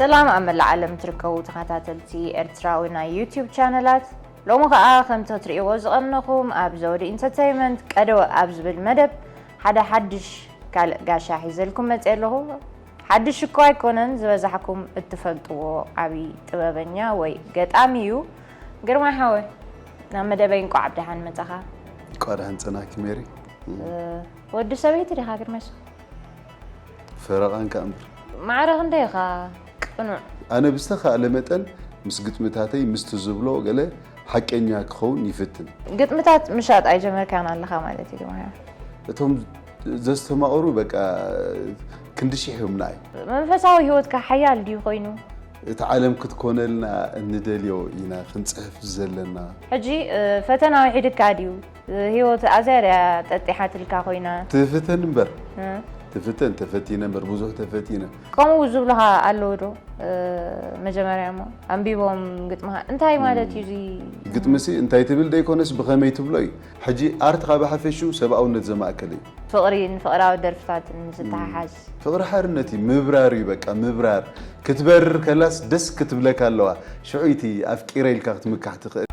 ሰላም ኣብ መላእ ዓለም ትርከቡ ተኸታተልቲ ኤርትራዊ ናይ ዩቲዩብ ቻነላት፣ ሎሚ ኸኣ ከምቲ ክትርእይዎ ዝቐነኹም ኣብ ዘውዲ ኢንተርተይመንት ቀደወ ኣብ ዝብል መደብ ሓደ ሓድሽ ካልእ ጋሻ ሒዘልኩም መጽየ ኣለኹ። ሓድሽ እኮ ኣይኮነን፣ ዝበዛሕኩም እትፈልጥዎ ዓቢ ጥበበኛ ወይ ገጣሚ እዩ። ግርማይ ሓወይ፣ ናብ መደበይ እንቋዕ ብደሓን መጻኻ። እንቋዕ ደሓን ጸናሕኪ ሜሪ። እ፣ ወዲ ሰበይቲ ዲኻ ግርማይ? ፈረቓን ከኣ እምበር። ማዕረ ክንደይ ኢኻ ቅኑዕ? ኣነ ብዝተኻእለ መጠን ምስ ግጥምታተይ ምስቲ ዝብሎ ገለ ሓቀኛ ክኸውን ይፍትን። ግጥምታት ምሻጥ ኣይጀመርካን ኣለኻ ማለት እዩ ግርማይ? እቶም ዘስተማቕሩ በቃ ክንዲ ሽሕ እዮም ንዓይ። መንፈሳዊ ህይወትካ ሓያል ድዩ ኮይኑ? እቲ ዓለም ክትኮነልና እንደልዮ ኢና ክንጽሕፍ ዘለና። ሕጂ፣ እ፣ ፈተና ውሒድካ ድዩ? እ፣ ህይወት ኣዝያ ድያ ጠጢሓትልካ ኮይና? ትፍተን እምበር። እ። ትፍተን፣ ተፈቲነ እምበር፣ ብዙሕ ተፈቲነ። ከምኡ ዝብሉኻ ኣለዉ ዶ? እ፣ መጀመርያ እሞ ኣንቢቦም ግጥምኻ። እንታይ ማለት እዩ እዚ? ግጥምሲ እንታይ ትብል ደይኮነስ ብኸመይ ትብሎ እዩ። ሕጂ ኣርት ካብ ሓፈሽኡ ሰብኣውነት ዘማእከለ እዩ። ፍቕሪ ንፍቕራዊ ደርፍታትን ዝተሓሓዝ። ፍቕሪ ሓርነት እዩ፣ ምብራር እዩ በቃ፣ ምብራር። ክትበርር ከላስ ደስ ክትብለካ ኣለዋ። ሽዑ እቲ ኣፍቂረ ኢልካ ክትምካሕ ትኽእል።